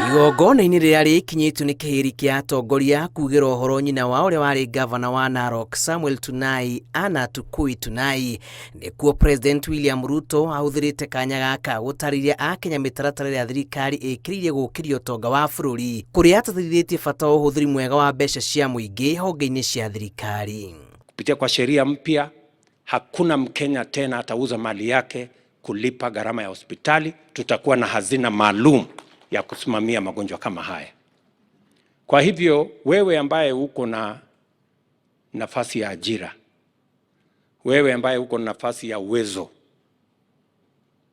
Igongona-inĩ rĩrĩa rĩkinyĩtio nĩ kĩhĩri kĩa atongoria kugĩra ũhoro nyina wa ũrĩa warĩ gavana wa Narok Samuel Tunai Anna Tukui Tunai, nĩkuo President William Ruto ahũthĩrĩte kanya gaka gũtarĩria akenya mĩtaratara ĩrĩa thirikari ĩkĩrĩire gũkĩria ũtonga wa bũrũri, kũrĩa atatĩrithĩtie bata wa ũhũthĩri mwega wa mbeca cia mũingĩ honge-inĩ cia thirikari. Kupitia kwa sheria mpya, hakuna Mkenya tena atauza mali yake kulipa gharama ya hospitali. Tutakuwa na hazina maalum ya kusimamia magonjwa kama haya. Kwa hivyo wewe ambaye uko na nafasi ya ajira, wewe ambaye uko na nafasi ya uwezo,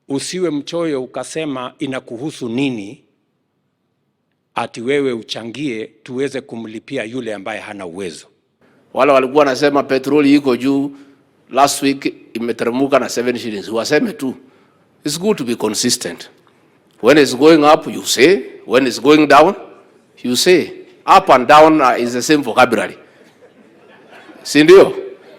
usiwe mchoyo ukasema inakuhusu nini ati wewe uchangie tuweze kumlipia yule ambaye hana uwezo. Wale walikuwa wanasema petroli iko juu, last week imeteremka na 7 shillings, waseme tu. It's good to be consistent. When it's going up, you say. When it's going down, you say. Up and down is the same vocabulary. Si ndio?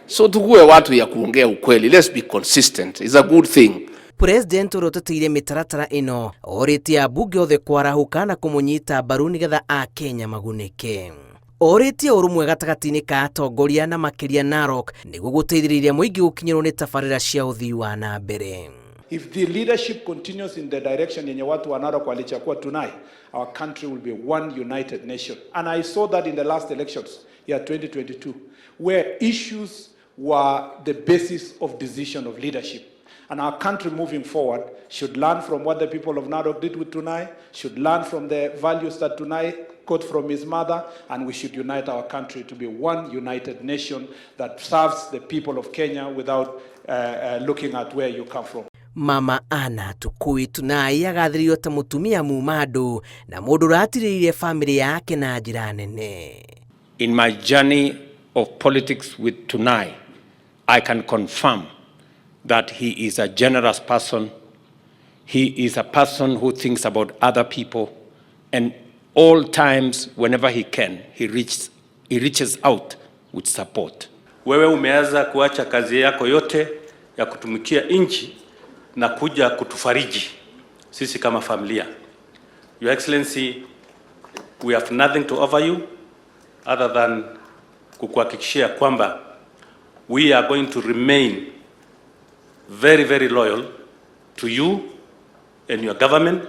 So tukue watu ya kuongea ukweli. Let's be consistent. It's a good thing. President ũrĩa ũteteire mĩtaratara ĩno orĩtie ambunge othe kwarahũka na kũmũnyita mbaru nĩgetha akenya magunĩke. Orĩtie ũrũmwe gatagatĩ-inĩ ka atongoria na makĩria Narok nĩguo gũteithĩrĩria mũingĩ gũkinyĩrwo nĩ tabarĩra cia ũthii wa na mbere. If the leadership continues in the direction yenye watu wa Narok walichagua Tunai, our country will be one united nation. And I saw that in the last elections, year 2022, where issues were the basis of decision of leadership. And our country moving forward should learn from what the people of Narok did with Tunai, should learn from the values that Tunai got from his mother, and we should unite our country to be one united nation that serves the people of Kenya without looking at where you come from. Mama Anna Tukui Tunai agathĩrĩirio ta mũtumia muma andũ na mũndũ ũratirĩrĩire bamĩrĩ yake na njĩra nene. In my journey of politics with Tunai, I can confirm that he is a generous person. He is a person who thinks about other people, and all times, whenever he can, he reaches out with support. Wewe umeanza kuacha kazi yako yote ya kutumikia nchi na kuja kutufariji sisi kama familia. Your Excellency, we have nothing to offer you other than kukuhakikishia kwamba we are going to remain very, very loyal to you and your government.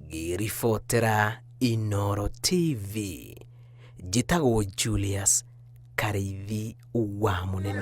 Ngĩribotera Inooro TV, njĩtagwo Julius Karĩithi wa Mũnene.